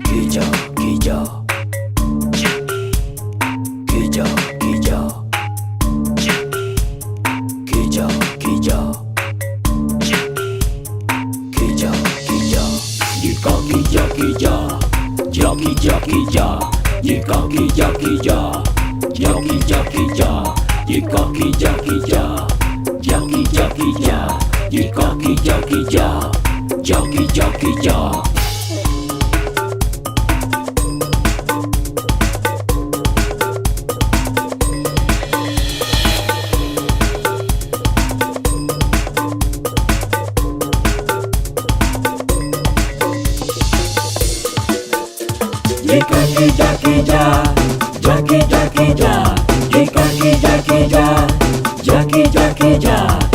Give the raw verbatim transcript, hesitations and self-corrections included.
Kija, kija. Kija, kija. Kija, kija. Kija, kija. Yika, kija, kija. Jaki, jaki, ja. Yika, kija, kija. Jaki, jaki, ja. Yika, kija, kija. Jaki, jaki, ja. Yika, kija, kija. Jaki, jaki, ja. Jaki, jaki, ja. Jaki, jaki, ja. Jaki, jaki, ja. Jaki, jaki, ja.